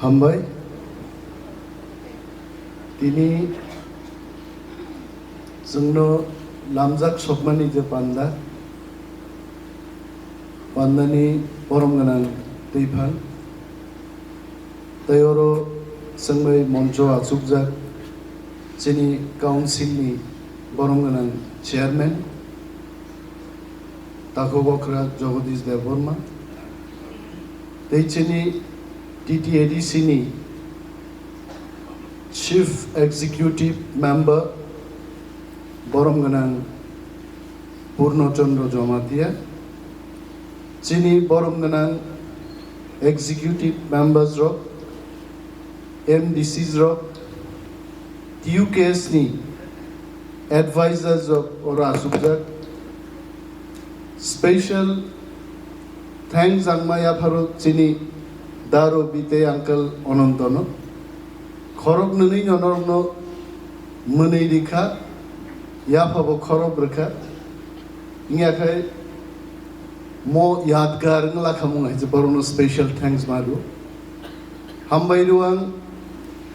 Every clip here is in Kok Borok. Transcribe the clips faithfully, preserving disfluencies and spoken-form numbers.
Hambai. Tini chwngno lamjak sokmani je panda, pandani borom gwnang twiphang, tei oro chwngbai moncho achukjak chini council ni borom gwnang chairman, Takhuk Okra Jagadish Debbarma, tei chini T T A D C ni Chief Executive Member, borom gwnang Purno Chandra Jamatia, chini borom gwnang Executive Members rok, M D Cs rok, T U K S ni advisors rok oro achukjak. Special thanks ang ma yapharo chini Daro Bite uncle Onontono. Khorok nwnwi no norokno mwnwi rikha, yaphabo khorok rwkha. Wngya khe mo yadgar wngla khamung hai je borokno special thanks ma rw. Hambai rw ang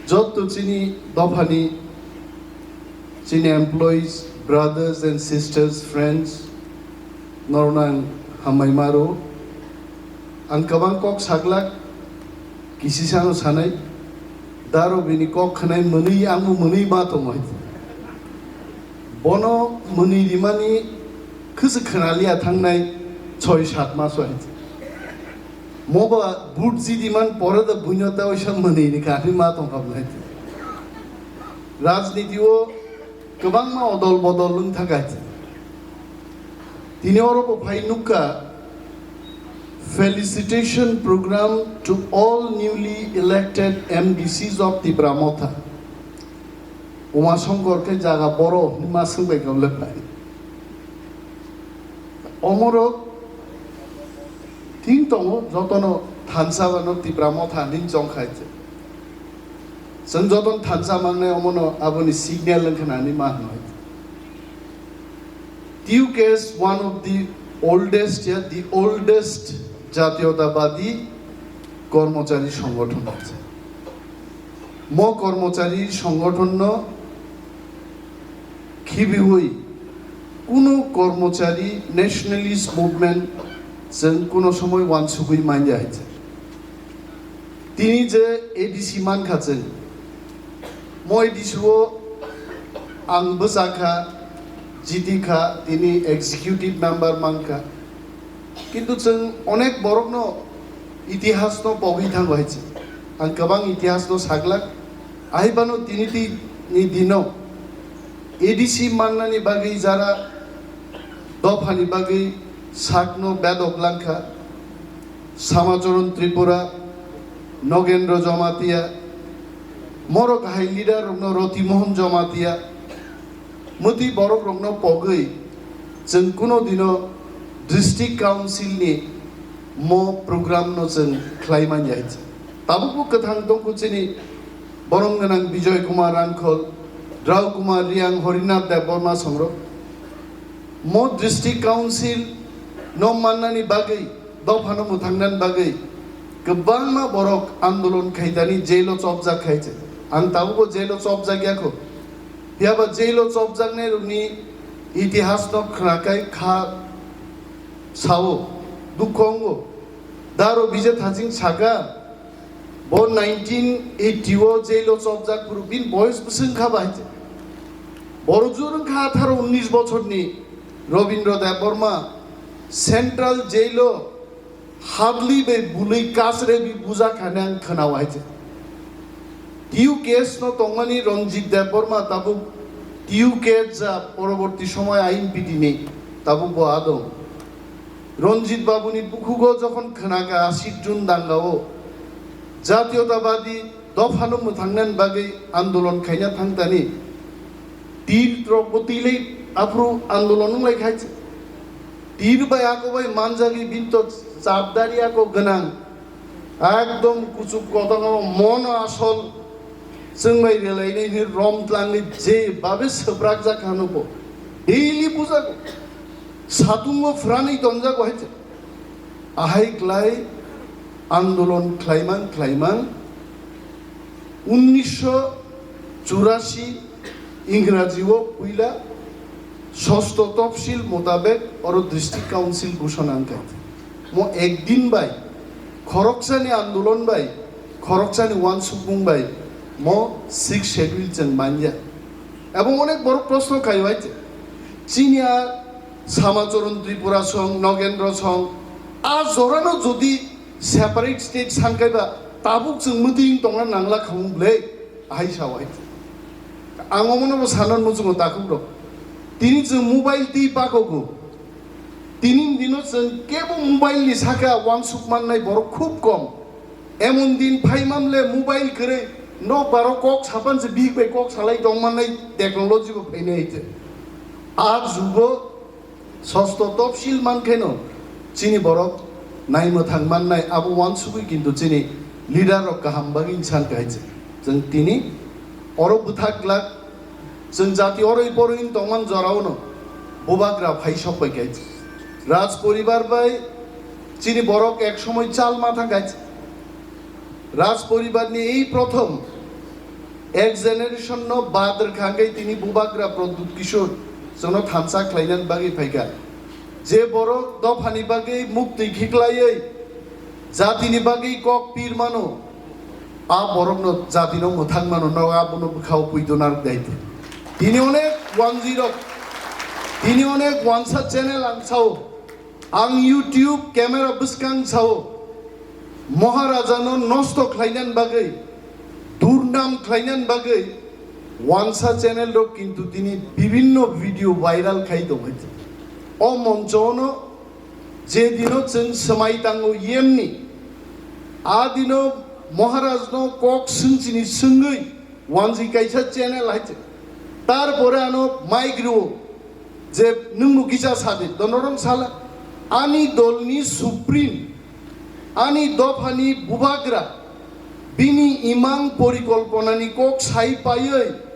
jotto chini dophani, chini employees, brothers and sisters, friends, norokno ang hambai ma rw. Ang kwbang kok saglak, kisisano sanai, Daro bini kok khwnai mwnwi, angbo mwnwi ma tongo hai. Bono mwnwi rimani khwswk khwnaliya thangnai soi sat maso hai. Moba vote jidi man pore da buino ta oisa mwnwi ni kahini ma tongkha hai. Rajniti o kwbangma odol bodol wng thaka hai. Tini oro bo phai nukha, felicitation program to all newly elected M D Cs of Tipra Motha. Uma Songkor khe jaga boro hinma swngbai kha le phai. Omorok thing tongo, jotono thansa bano Tipra Motha hinwi chong khai se. Chwng jotono thansa mangnai omono aboni signal wng khna hinwi ma hwnwi. T U K S one of the oldest, ya, the oldest jatiyotabadi kormochari songothon ase. Mo kormochari songothonno khibiwi kuno kormochari nationalist movement chwng kuno somoi wansugwi manya hai se. Tini je A D C mankha chwng, mo A D C o ang bwchakha, jitikha, tini executive member mankha. Kintu chwng onek borokno itihasno pogwi thango hai se. Ang kwbang itihasno saglak. Ahaibano tini tini dino A D C mannani bagwi jara dophani bagwi sakno bedok langkha. Samacharan Tripura, Nogendra Jamatia, morok hai leader rokno Roti Mohan Jamatia, mwtwi borok rokno pogwi chwng kuno dino district council ni mo program no chwng khlai manya hai. Tabukbo kwthang tongkhu chini borom gwnang Bijoy Kumar Rangkhol, Drau Kumar Riang, Horinath Debbarma songrok. Mo district council no mannani bagwi, dophano mwthangnani bagwi kwbangma borok andolon khaitani jailo chopjak khai se. Ang tabukbo jailo chopjak ya kho. Phiya ba jailo chopjaknai rokni itihasno khwnakhai kha sao, dukho wngo. Daro bije thaching saka, bo nineteen eighty o jailo chopjak phuru bini boyos bwswk wngkha ba hai se. Boro jur wngkha atharo unnish bochorni Robindra Debbarma central jailo hadlwi bai bului kasre bi buja khane ang khwnao hai se. T U K S no tongmani Ranjit Debbarma tabuk T U K S ja poroborti somoy ain pitini tabuk bo adong. Ranjit Babuni bukhugo jokhon khwnaka ashit June dangao jatiyotabadi dophano mwthangnani bagwi andolon khaina thangtani tir rokbo twilai aphuru andolon wnglai khai se. Tir bai ako bai manjagwi binto chapdari ako gwnang. Ekdom kuchuk kotorno mono asol chwngbai relainai hwnwi rom tlangwi je babe swprakjak hano bo daily bujago. Satungo phwranwi tonjago hai se. Ahai klai andolon khlaimang khlaimang Unnisho churashi Ingraji o puila sosto topsil motabek oro district council ghoshona wngkha. Mo ekdin bai khoroksani andolon bai khoroksani wansukmung bai mo sixth schedule chwng manya. Ebong onek borok proshno khaio hai chini a Samacharan Tripura song, Nogendra song, a jorano jodi separate state sankaiba tabuk chwng mwtwi wng tongna nangla khamung ble, ahai sao hai. Ang omono bo sana muchungo takhuk rok. Tini chwng mobile twi pakogo. Tini dino chwng kebo mobile ni saka wansuk mannai borok khub kom. Emon din phai mamle mobile kwrwi nok baro kok sapan se bihik bai kok salai tong mannai technology bo phainai hai. A jugo sosto topsil mankheno chini borok naimwthang mannai abo wansugwi kintu chini leader rok kaham bagwi san kahai chwng. Chwng tini oro bwthak glak chwng jati oroi poroi tongman jorao no bubagra phai sok bai kahai chwng. Raj poribar bai chini borok ek somoi chal ma thang kahai chwng. Raj poribar ni ei prothom ek generation no bad rwkha hwnkhe tini bubagra Pradyut Kishore chwngno thansa khlainani bagwi phaikha. Je borok dophani bagwi muktwi khiklaiwi jatini bagwi kok pir mano, a borokno jatino mwthang mano, nogo abono bwkhao puido narwk dai. Tini onek wanjwi rok, tini onek wansa channel ang sao. Ang YouTube camera bwskang sao, Maharajano nosto khlainani bagwi, durnam khlainani bagwi wansa channel rok kintu tini bibinno video viral khai tongwi. O monchono je dino chwng swmai tango yemni, a dino Maharajno kok swngchini swngwi wanjwi kaisa channel hai se. Tarpore ano mic rwo je nwng bo kisa sadi, donorong sala. Ani dolni supreme, ani dophani bubagra, bini imang porikolponani kok sai paiwi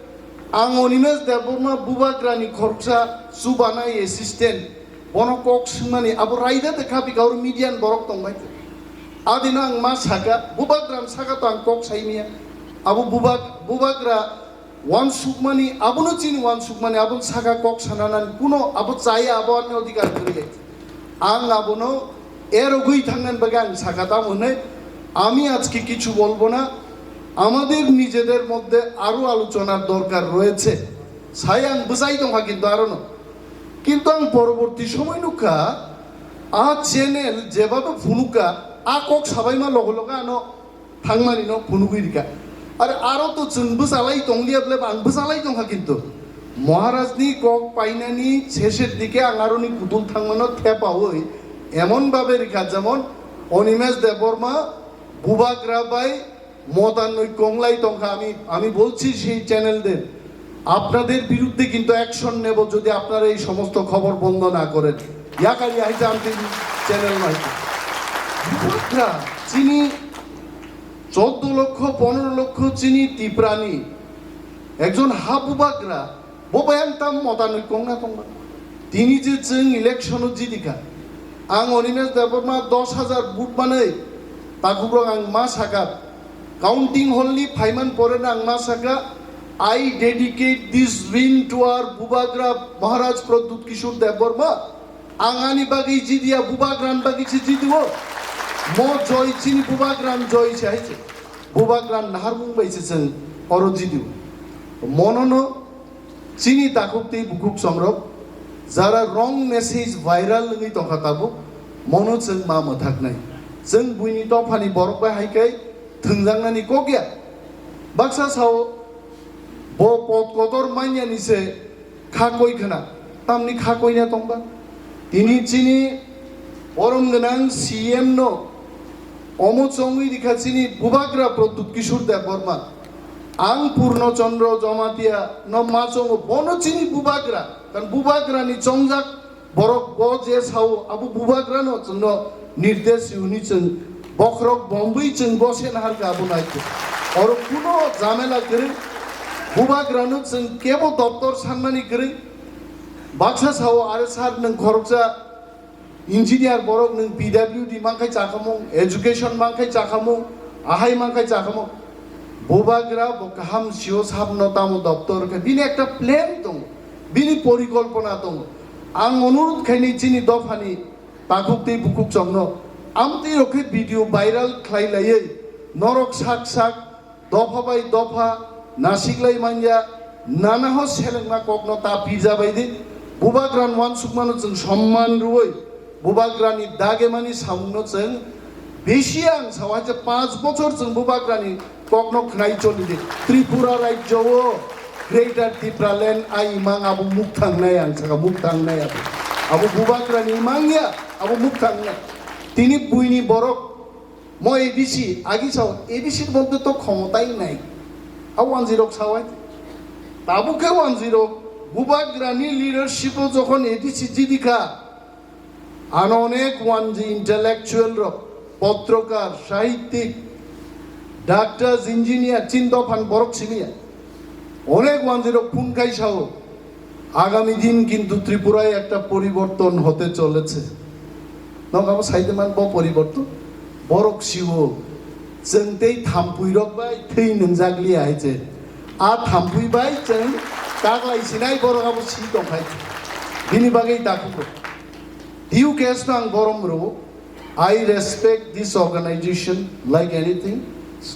ang Animesh Debbarma bubagrani khoroksa chubanai assistant, bono kok swngmani abo raida de kha bika oro media ni borok tongbai. Adino ang ma saka, bubagra ni saka to ang kok sai miya. Abo bubag-, bubagra wansukmani, abono chini wansukmani, aboni saka kok sananani kuno abo chaya, abo ani odhikar kwrwi. Ang abono erogwi thangnani bagwi ang saka tamo hwnwi, আমি আজকে কিছু বলবো না, আমাদের নিজেদের মধ্যে আরো আলোচনার দরকার রয়েছে. Sai ang bwsai tongkha kintu arono. Kintu ang poroborti somoi nukha, a channel jebado phunukha, a kok sabaima loge loge ano thangmani no phunugwi rikha. Are aro to chwng bwchalai tongliya ble ang bwchalai tongkha kintu. Maharaj ni kok painani sesher dike ang aroni kutul thangmano thepawi emon babe rikha jemon Animesh Debbarma bubagra bai motanoi konglai tongkha. আমি, আমি বলছি সেই চ্যানেলদের, আপনাদের বিরুদ্ধে কিন্তু অ্যাকশন নেব যদি আপনারা এই সমস্ত খবর বন্ধ না করেন. Yakari hai jam tin channel mai. Bubagra chini choddo lokho, pondro lokho chini Tiprani ekjon ha bubagra, bo bai ang tam motanoi kongna tongma. Tini je chwng election o jidikha, ang Animesh Debbarma dos hajar vote manwi takhukrok ang ma saka, counting hall ni phaiman pore no ang ma saka, I dedicate this ring to our Bubagra Maharaj Pradyut Kishore Debbarma. Ang ani bagwi jidiya, Bubagrani bagwi se jidio. Mo joy chini Bubagrani joy se hai se. Bubagrani naharmung bai se chwng oro jidio. Monono chini takhuk tei bukhuk songrok jara wrong message viral wngwi tongkha tabuk, mono chwng ma mwthaknai. Chwng buini dophani borok bai hai khe thwngjaknani kok ya. Baksa sao bo pot kotor manyani se kha koi khna, tamni kha koi na tongba. Tini chini borom gwnang C M no omo chongwi rikha chini Bubagra Pradyut Kishore Debbarma. Ang Purno Chandra Jamatia no ma chongo, bono chini Bubagra, kan Bubagra ni chongjak borok bo je sao, abo Bubagrano chwngno nirdesh hwnwi chwng bokhorok bomwi chwng bo se naharkha abo naikhe. Oro kuno jamela kwrwi, Bubagrano chwng kebo doptor sanmani kwrwi. Baksa sao, are sir nwng khoroksa engineer borok, nwng P W D mankhai chakhamung, education mankhai chakhamung, ahai mankhai chakhamung. Bubagra bo kaham sio sabno tamo doptor khe bini ekta plan tongo, bini porikolpona tongo. Ang onurut khaini chini dophani takhuk tei bukhuk chongno amtwi rok khe video viral khlai laiwi norok sak sak dopha bai dopha nasiklai manya nana ho selengma kokno ta pija bai di. Bubagran wansukmano chwng somman rwui Bubagrani dagemani samungno chwng bisi ang sao hai je panch bochor chwng Bubagrani kokno khnai choli di. Tripura rajyo o Greater Tipraland a imang abo mukthang nai ang saka mukthang nai abo. Abo Bubagrani imang ya abo mukthang nai. Tini buini borok mo A D C agi sao A D C ni modde to khomotai nai. A wanjirok sao hai. Tabuk khe wanjirok Bubagrani leadership o jokhon A D C jidi kha, ano onek wanji intellectual rok, potrokar, sahittik, doctors, engineer, chin dophan borok simiya. Onek wanji rok phun kai sao, agami din kintu Tripura e ekta poriborton hote choleche. Nok abo saide man bo poriborton? Borok siwo, chwng tei thampui rok bai thwi nwngjak liya hai che. A thampui bai chwng kaglai sinai borok abo si tong hai. Bini bagwi dakhuk rok. T U K S no ang borom rwo. I respect this organization like anything.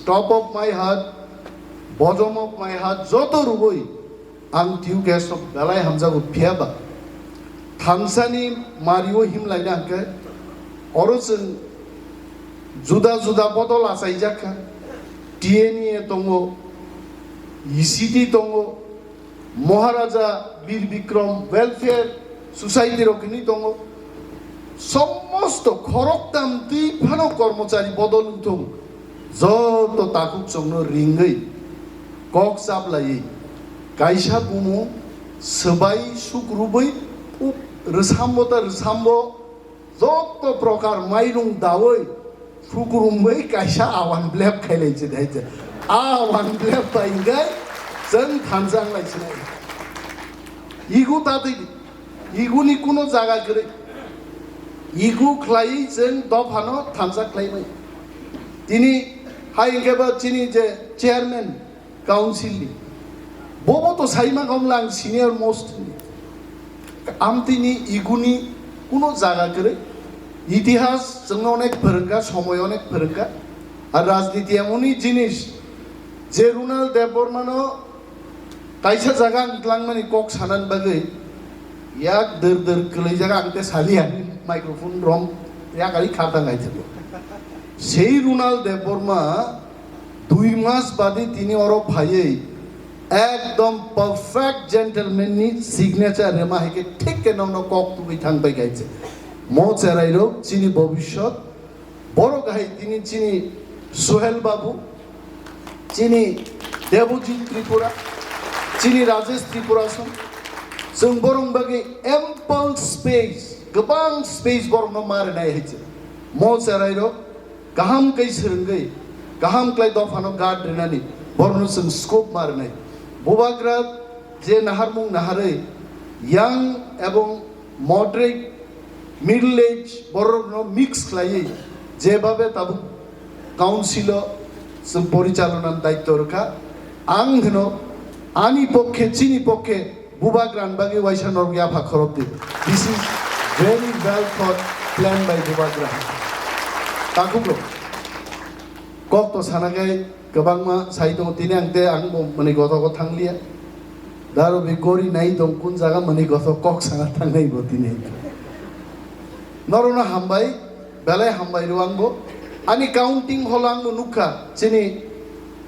Top of my heart, bottom of my heart, joto rwui ang T U K S no belai hamjago phiya ba. Thansani mario himlaina hwnkhe oro chwng juda juda bodol achaijak kha. T N E tongo, E C T tongo, Maharaja Bir Bikram Welfare Society rok hwnwi tongo. Somosto khoroktam twi phano kormochari bodol wngthung, joto takhuk chongno ringwi kok chaplaiwi kaisa bumung swbai sukrubwi rwsambo ta rwsambo. Joto prokar mairung dawi, phukurumwi kaisa awan blep khailai se dai se. A awan blep bai hingkai chwng thansa wnglai sinai. Igu tatwi di. Iguni kuno jaga kwrwi. Igu khlaiwi chwng dophano thansa khlaimai. Tini hai hingke ba chini je chairman, council ni. Bobo to saima gomlang senior most ni. Amtini iguni kuno jaga kwrwi. Itihas chwngno onek phwrwngkha, somoy onek phwrwngkha. Ar rajniti emoni jinis je Runal Debbarma no kaisa jaga ang tlangmani kok sanani bagwi yak dwr dwr kwlwi jaga ang te saliya microphone rom yak ari khartang gaithago. Sei Runal Debbarma dui mas badi tini oro phaiwi ekdom perfect gentleman ni signature rema hai khe thik khe nokno kok tubui thang bai kaiche. Mo cherai rok chini bobiswt borok hai tini chini Suhel Babu, chini Debojit Tripura, chini Rajesh Tripura song, chwng borok bagwi ample space, kwbang space borokno ma rwnai hai se. Mo cherai rok kaham khe swrwngwi, kaham khlai dophano guard rwnani borokno chwng scope ma rwnai. Bubagra je naharmung naharwi young ebong moderate, middle age borokno mix khlaiwi jebabe tabuk council o chwng porichalonani daityo rwkha. Ang hwno ani pokhe, chini pokhe Bubagra ni bagwi waisa norok yapha khorok di. This is very well thought plan by Bubagra. Takhuk rok. Kok to sana khe kwbangma sai tongo, tini ang te ang bo mwnwi gothok o thang liya. Daro bi gori nai tong kun jaga mwnwi gothok kok sana thang nai bo tini. Norokno hambai. Belai hambai rw ang bo. Ani counting holo ang bo nukha. Chini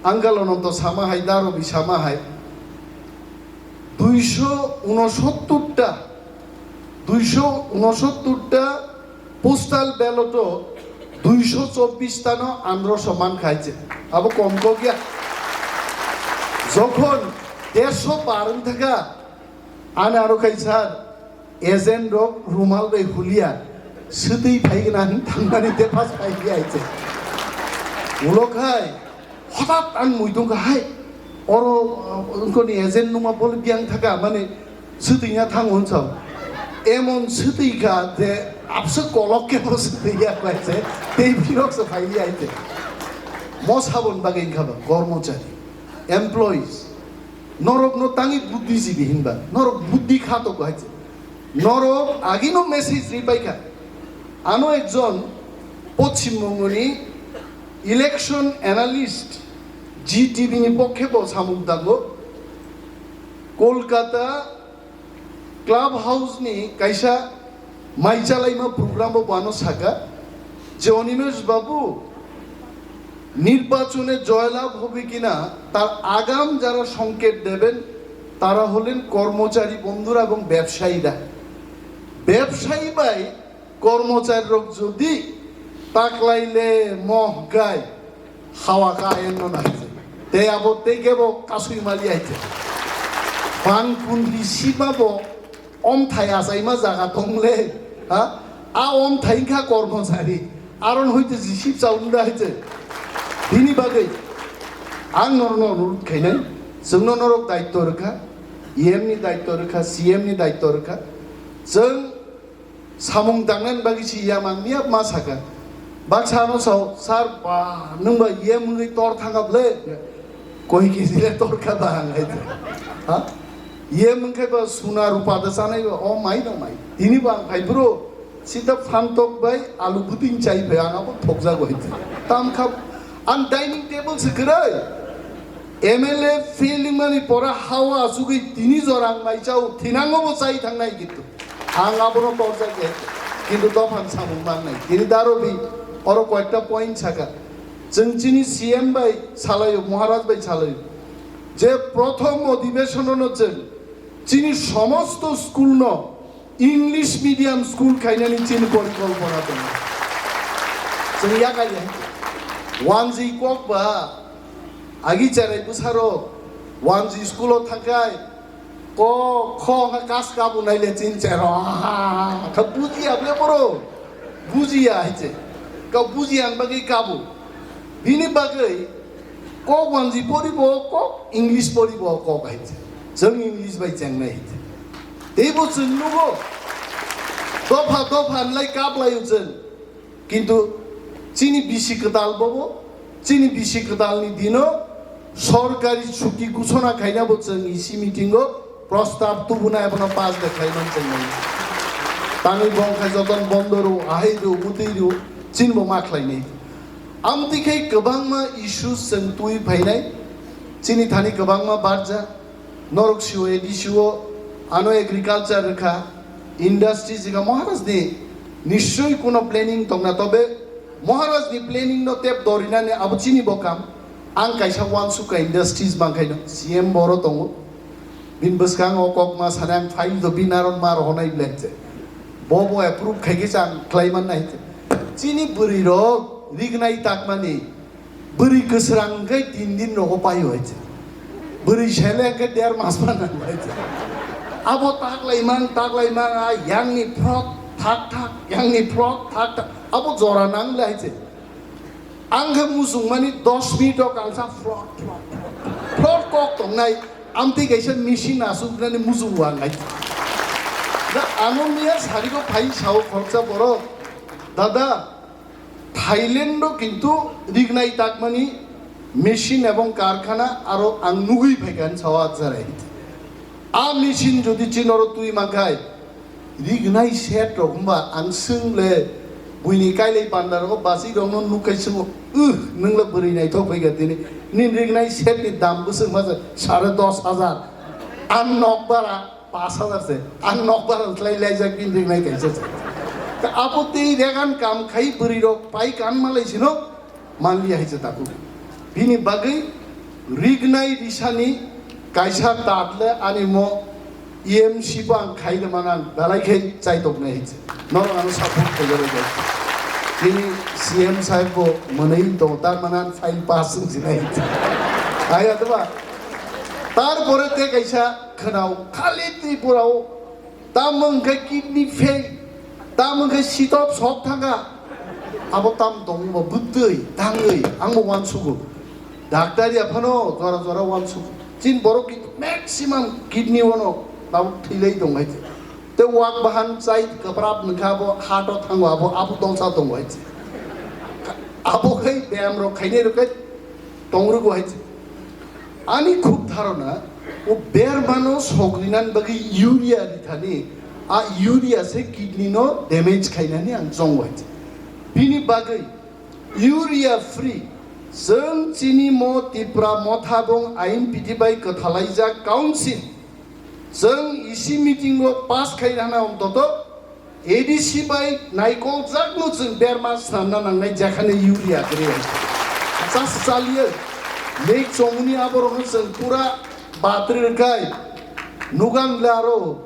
Uncle Ananto sama hai, Darobi sama hai. Duiso unosottor ta, duiso unosottor ta postal ballot o duiso chobbish ta no androso man khai che. Abo kom kok ya. Jokhon derso par wng thaka, ani aro khai sir, agent rok rumal bai hulia, swtwi phai gana hin thangmani de pass phai di ai che. Ulo khai, hothat ang muitung kha hai, oro, uh, wngkoni agent numa bol biang thaka, mani swtwi ya thang hwn sao. Emon swtwi kha je abse kolok ke bo swtwi ya khlai se, tei phirok se phai di ai che. Mo saboni bagwi wngkha ba kormochari, employees. Norokno tangwi buddhijibi hinba, norok buddhi khatok hai se. Norok agino message ripaikha. Ano ekjon Poschim Bongoni election analyst, G T V ni pokhe bo samung tango. Kolkata Club House ni kaisa mai chalaima program o bo ano saka je, "Animesh babu, নির্বাচনে জয়লাভ হবে কিনা তার আগাম যারা সংকেত দেবেন তারা হলেন কর্মচারী বন্ধুরা এবং ব্যবসায়ীরা। ব্যবসায়ী bai kormochari rok jodi taklaile mohgai hawa ka enno na hai se. Te abo tei kebo kasui mali hai se. Bang kundri siba bo omthai achaima jaga tongle, ha? A omthai wngkha kormochari. Aron hoite jisip chaunda hai se. Bini bagwi ang norokno onurut khainai, chwngno norok daitto rwkha, E M ni daitto rwkha, C M ni daitto rwkha. Chwng samung tangnani bagwi si ya mang miya ma saka. Baksa ano sao, "Sir, ba, nwng ba yem wngwi tor thanga ble?" Koi kisi le tor kha ba ang hai. Ha? Yem wngkhe ba suna rupa da chanai ba, o mai no mai. Tini ba ang hai bro, sita phantok bai alu buting chai bai ang abo thokjago hai. Tam kha ang dining table se kwrwi. M L A feeling mani pora hawa asugwi tini jora ang mai chao, thinango bo chai thangnai gitu. Ang abono torjak ya, kintu dophani samung mangnai. Tini darobi oro koyekta point saka. Chwng chini C M bai salaio, Maharaj bai salaio. Je prothom odhibeshonono chwng chini somosto school no English medium school khainani chini porikolpona tongo. Chwng yakai ya. Wanjwi kok ba agi cherai bwsarok wanjwi school o thangkhai. Ko, kho, ha, kas kabu nai le chin chero. Ha, ha, ha, ha. Kha bujiya ble boro. Bujiya hai se. Ka bujiya ang bagwi kabu. Bini bagwi kok wanji poribo kok, English poribo kok hai se. Chwng English bai chengnai hai se. Teibo chwng nugo. Dopha, dopha nlai kablai o chwng. Kintu chini bisi kwtal bobo, chini bisi kwtalni dino sorkari chuti gusona khaina bo chwng E C meeting o prostab tubuna ebono pass de khlai man chwng mano. Tangwi bong khai joton bondo rw, ahai rw, bwtwi rw, chini bo ma khlainai. Amtwi khai kwbangma issues chwng twi phainai, chini thani kwbangma barja, Norok sio A D C o ano agriculture rwkha, industry jika Maharaj ni nischoi kuno planning tongna, tobe Maharaj ni planning no tep dorinani abo chini bo kam. Ang kaisa wansukha industries bangkhaino C M boro tongo. Bin bwskango kok ma sanai ang file do bin aron ma rohonai blense. Bo bo approve khaigwi chang khlaiman nai. Chini bwrwi rok rignai takmani Bwrwi kwsrang hwnkhe tin din rogo paio hai se. Bwrwi sele hwnkhe der mas ma nango hai se. Abo taklaimang, taklaimang, a yangni phrok thak thak, yangni phrok thak thak. Abo jora nang le hai se. Ang khe muchungmani dos minute o kangsa phrok, phrok, phrok, phrok kok tongnai. Amtwi kaisa machine asuknani muchungo ang hai se. Da ano miya sarigo phai sao khoroksa borok. Dada, Thailand o kintu rignai takmani machine ebong karkhana aro ang nugwi phaikha hinwi sao a cherai. A machine jodi chini oro twi mankhai, rignai set rok hwnba ang swng le buini kailai panda rogo basi rokno nukkhai swngo, "Wh, nwng le bwrwi naithok phaikha tini, nini rignai set ni dam bwswk ma se sare dos hajar." Ang nokbar a Pash hajar se, ang nokbar khlai laijak bini ringnai kaisa se. Ta abo tei regan kam khai bwrwi rok pai kan malai sino manliya hai se taku. Bini bagwi rignai risani kaisa tat le ani mo E M C bo ang khai de mana ang belai khai chai tok nai hai se. Norok ano support khai jalo jai. Bini C M sahib bo mwnwi tong tar mana ang file pass wng sinai hai se. Hai adwa. Tarpore te kaisa Khwnao, khali Tripura o, tamo hwnkhe kidney fail, tamo hwnkhe sitop sok thangkha, abo tam tongmo bwtwi tangwi, ang bo uansugo. Doctor ya phano jora jora uansugo. Chini borok ki maximum kidney ono tabuk thwilai tong hai. Te wak bahan chai kwprap hwnkha abo heart o thango, abo, abo dolsa tongo hai. Abo khai beyam rok khainai rok khai Tongrwgo hai se. Ani khub dharona, o bermano sogrinan bagwi urea rithani, a urea se kidney no damage khainani ang chongo hai se. Bini bagwi urea free, chwng chini mo Tipra Motha bong ain piti bai kwthalaijak council, chwng isi meeting o pass khai rana ontoto A D C bai naikol jakno chwng berma swnamna nangnai, jekhane urea kwrwi hai. Just chaliyo. Lake Chomuni aborokno chwng pura batri rwkai. Nugan le aro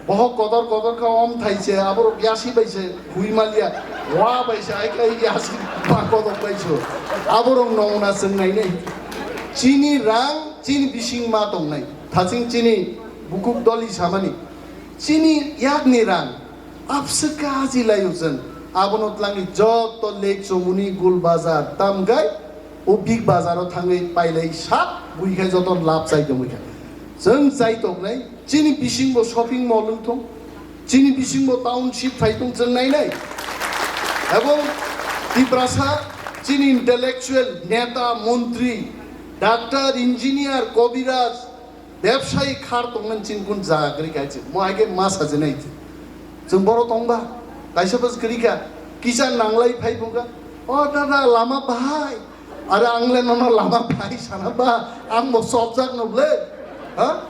bohok kotor kotor kha om thai se, aborok yasi bai se hui malia. Wa bai se ai kai yasi ba kotor bai se. Aborok nongna chwng nainai. Chini rang, chini bising ma tongnai. Thaching chini bukuk doli samani. Chini yakni rang. Abse kaji layo chwng. Abono tlangwi joto Lake Chomuni, Gul Bazar, tamgai o Big Bazar o thangwi pailai sak bui khai joto lab chai tongwi kha. Chwng chai tongnai, chini bisingbo shopping mall wng thung, chini bisingbo township phai tong chwng nainai. Ebong Tiprasa chini intellectual, neta, montri, doctor, engineer, kobiraj, bebsai khar tongmani chini kun jaga kwrwi kha se. Mo hai khe ma sajinai se. Chwng boro tongba, kaisa bwswk kwrwi kha, kisa nanglai phai phung kha, "O dada, lama bahai." Are ang le nono lama bahai sana ba, ang bo chopjak no ble. Ha?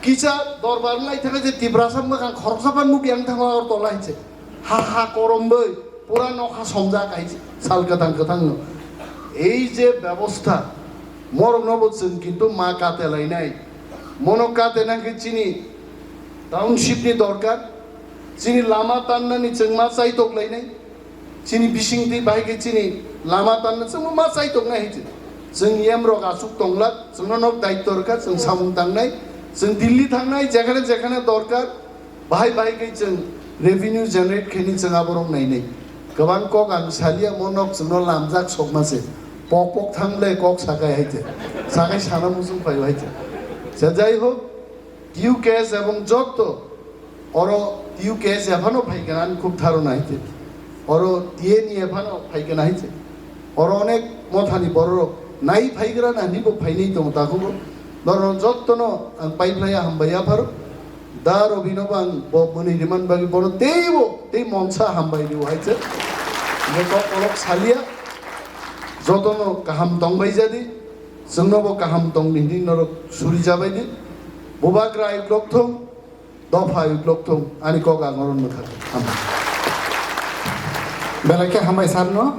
Kisa dorbar lai thangkha je Tiprasa mwkhang khoroksa phan nuk yang thango Agartala hai se. Ha ha korom bai, pura nokha somjak hai sal kwthang kwthang no. Ei je bebostha, morok no bo chwng kintu ma kate lainai. Mono kate nang khe chini township ni dorkar, chini lama tannani chwng ma chaitok lainai, chini bising twi bahai khe chini lama tanna chwng ma chaitok nai hai se. Chwng yem rok asuk tonglak, chwng no nok daityo rwkha, chwng samung tangnai, chwng Delhi thangnai, jekhane jekhane dorkar, Bahai bahai khe chwng revenue generate khaini chwng aborok nainai. Kwbang kok ang salia mo nok chwngno lamjak sokma se. Pok pok thang le kok sakai hai te. Sakai sana muchung phaio hai te. Se jai hok, T U K S ebong jotto oro T U K S ephano phai kana ani khub dharona hai te. Oro T N E ephano phai kana hai te. Oro onek mothani bororok nai phaigra na hini bo phainai tongo takhubo. Norok jottono ang paiphlaiya hambai yapharo. Da Robino bo ang bo mwnwi rimani bagwi bono teibo tei monsa hambai rio hai se. Hingke kok kolok salia, jotono kaham tongbai jadi, chwngno bo kaham tongni hwnwi norok suri jabai di. Bubagra ayuk lok thung, dopha ayuk lok thung, ani kok ang oro nukha. Hambai. Belai khe hambai sarno.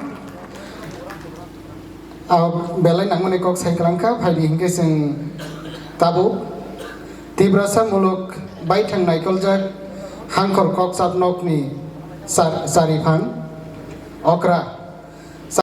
Ah, belai nangmani kok sai kwlangkha, phaidi hinkhe chwng tabuk Tiprasa muluk baithang naikoljak Hangkhor Kokchap nokni char-, chariphang okra